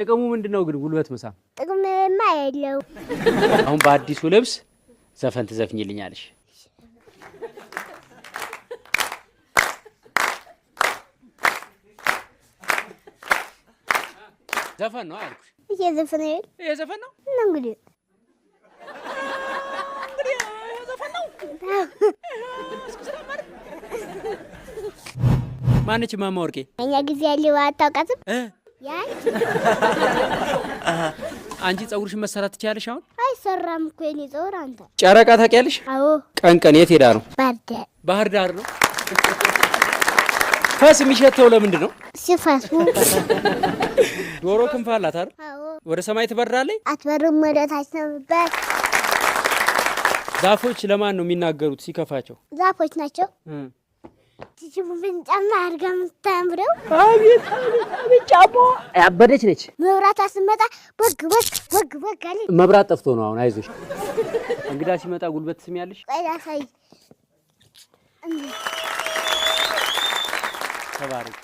ጥቅሙ ምንድን ነው ግን ጉልበት መሳም? ጥቅምማ የለው። አሁን በአዲሱ ልብስ ዘፈን ትዘፍኝልኛለሽ። ዘፈን ነው አልኩሽ። እየዘፈነ ይል ይሄ ዘፈን ነው እና እንግዲህ ማነች? ማማ ወርቄ እኛ ጊዜ ያለው አታውቃትም? እ ያች አንቺ ፀጉርሽን መሰራት ትችያለሽ? አሁን አይሰራም እኮ የኔ ፀጉር። አንተ ጨረቃ ታውቂያለሽ? አዎ። ቀን ቀን የት ሄዳ ነው? ባርደ ባህር ዳር ነው። ፈስ የሚሸተው ለምንድን ነው? ሲፈሱ። ዶሮ ክንፍ አላት አይደል? አዎ። ወደ ሰማይ ትበራለች። አትበርም፣ ወደ ታች ነው የምትበር። ዛፎች ለማን ነው የሚናገሩት ሲከፋቸው? ዛፎች ናቸው። ምን ጫማ አድርጋ የምታምረው። አቤት አቤት አቤት፣ ጫማዋ ያበደች ነች። መብራቷ ስትመጣ በግ በግ በግ በግ አለች። መብራት ጠፍቶ ነው አሁን። አይዞሽ። እንግዳ ሲመጣ ጉልበት ትስሚያለሽ? ቆይ ላሳይ። ተባረክ።